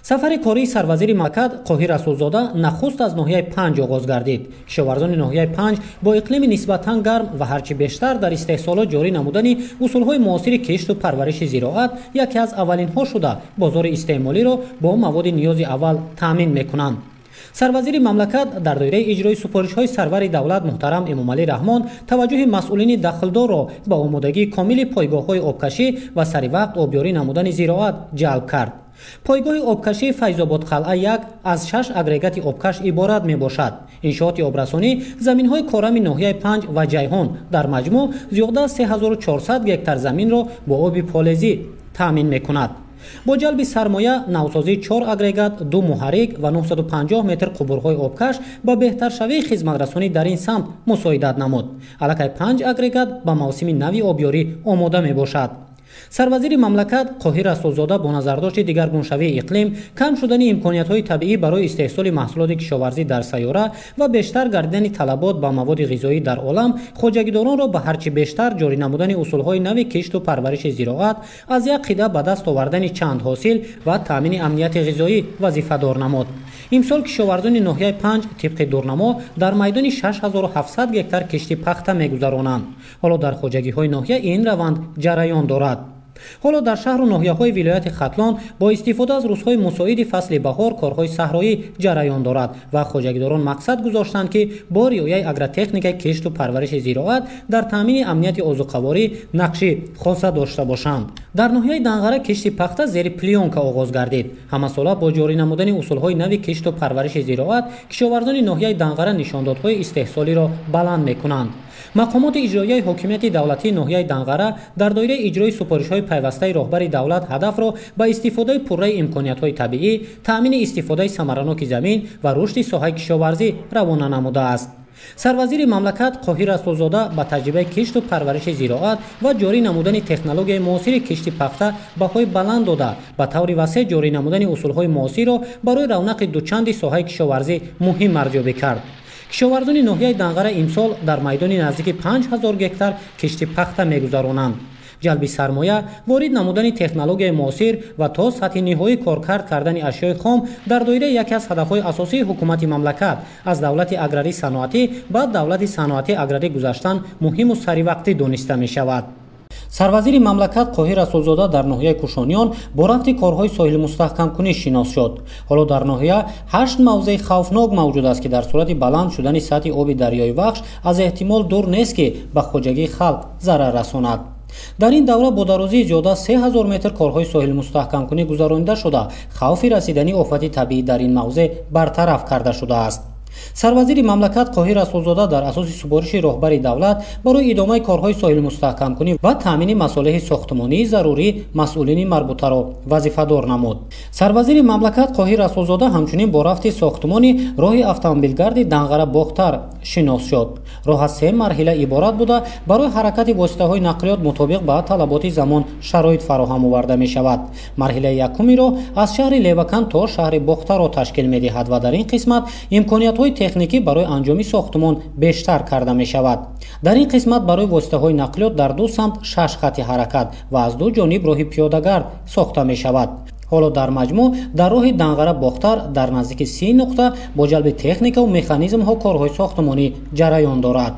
Сафари кории сарвазири мамлакат Қоҳир Расулзода нахуст аз ноҳияи Панҷ оғоз гардид. Кишоварзони ноҳияи Панҷ бо иқлими нисбатан гарм ва ҳарчи бештар дар истеҳсолот ҷорӣ намудани усулҳои муосири кишту парвариши зироат яке аз аввалинҳо шуда бозори истеъмолиро бо маводи ниёзи аввал таъмин мекунанд. Сарвазири мамлакат дар доираи иҷрои супоришҳои сарвари давлат муҳтарам Эмомалӣ Раҳмон таваҷҷӯҳи масъулини дахлдорро ба омодагии комили пойгоҳҳои обкашӣ ва саривақт обёрӣ намудани зироат ҷалб кард. Пойгоҳи обкашии Файзобод қалъа 1 аз 6 агрегати обкаш иборат мебошад. Иншооти обрасонӣ заминҳои корами ноҳияи Панҷ ва Ҷайҳон дар маҷмӯъ зиёда аз 3400 гектар заминро бо оби полезӣ таъмин мекунад. Бо ҷалби сармоя навсозии 4 агрегат, 2 муҳаррик ва 950 метр қубурҳои обкаш ба беҳтаршавии хизматрасонӣ дар ин самт мусоидат намуд. Аллакай 5 агрегат ба мавсими нави обёрӣ омода мебошад. Сарвазири мамлакат Қоҳир Расулзода бо назардошти дигаргуншавии иқлим, кам шудани имкониятҳои табиӣ барои истеҳсоли маҳсулоти кишоварзӣ дар сайёра ва бештар гардидани талабот ба маводи ғизоӣ дар олам, хоҷагидоронро ба ҳарчи бештар ҷорӣ намудани усулҳои нави кишту парвариши зироат, аз як қида ба даст овардани чанд ҳосил ва таъмини амнияти ғизоӣ вазифадор намуд. Имсол кишоварзони ноҳияи Панҷ тибқи дурнамо дар майдони 6700 гектар кишти пахта мегузаронанд. Ҳоло дар хоҷагиҳои ноҳия ин раванд ҷараён дорад. Ҳоло дар шаҳру ноҳияҳои вилояти Хатлон бо истифода аз рӯзҳои мусоиди фасли баҳор корҳои саҳроӣ ҷараён дорад ва хоҷагидорон мақсад гузоштанд, ки бо риояи агротехникаи кишту парвариши зироат дар таъмини амнияти озуқаворӣ нақши хоса дошта бошанд. Дар ноҳияи Данғара кишти пахта зери плёнка оғоз гардид. Ҳамасола бо ҷорӣ намудани усулҳои нави кишту парвариши зироат кишоварзони ноҳияи Данғара нишондодҳои истеҳсолиро баланд мекунанд. Мақомоти иҷроияи ҳокимияти давлатии ноҳияи Данғара дар доираи иҷрои супоришҳои пайвастаи роҳбари давлат ҳадафро ба истифодаи пурраи имкониятҳои табиӣ, таъмини истифодаи самараноки замин ва рушди соҳаи кишоварзӣ равона намудааст. Сарвазири мамлакат Қоҳир Расулзода ба таҷрибаи кишту парвариши зироат ва ҷорӣ намудани технологияи муосири кишти пахта баҳои баланд дода, ба таври васеъ ҷорӣ намудани усулҳои муосирро барои равнақи дучанди соҳаи кишоварзӣ муҳим арзёбӣ кард. Кишоварзони ноҳияи Данғара имсол дар майдони наздики 5000 гектар кишти пахта мегузаронанд. Ҷалби сармоя, ворид намудани технологияи муосир ва то сатҳи ниҳоӣ коркард кардани ашёи хом дар доираи яке аз ҳадафҳои асосии ҳукумати мамлакат аз давлати аграрӣ саноатӣ ба давлати саноатӣ аграрӣ гузаштан муҳиму саривақтӣ дониста мешавад. Сарвазири мамлакат Қоҳир Расулзода дар ноҳияи Кушониён бо рафти корҳои соҳилмустаҳкамкунӣ шинос шуд. Ҳоло дар ноҳия 8 мавзеи хавфнок мавҷуд аст, ки дар сурати баланд шудани сатҳи оби дарёи Вахш аз эҳтимол дур нест, ки ба хоҷагии халқ зарар расонад. Дар ин давра бо дарозии зиёда 3000 метр корҳои соҳилмустаҳкамкунӣ гузаронида шуда, хавфи расидани офати табиӣ дар ин мавзеъ бартараф карда шудааст. Сарвазири мамлакат Қоҳир Расулзода дар асоси супориши роҳбари давлат барои идомаи корҳои соҳилмустаҳкамкунӣ ва таъмини масолеҳи сохтмонии зарурӣ масъулини марбутаро вазифадор намуд. Сарвазири мамлакат Қоҳир Расулзода ҳамчунин бо рафти сохтмони роҳи автомобилгарди Данғара Бохтар шинос шуд. Роҳ аз 3 марҳила иборат буда, барои ҳаракати воситаҳои нақлиёт мутобиқ ба талаботи замон шароит фароҳам оварда мешавад. Марҳилаи якуми роҳ аз шаҳри Левакан то шаҳри Бохтарро ташкил медиҳад ва дар ин қисмат имкониятҳои техникӣ барои анҷоми сохтмон бештар карда мешавад. Дар ин қисмат барои воситаҳои нақлиёт дар ду самт 6 хати ҳаракат ва аз ду ҷониб роҳи пиёдагард сохта мешавад. Ҳоло дар маҷмӯъ дар роҳи Данғара Бохтар дар наздики 30 нуқта бо ҷалби техникаву механизмҳо корҳои сохтмонӣ ҷараён дорад.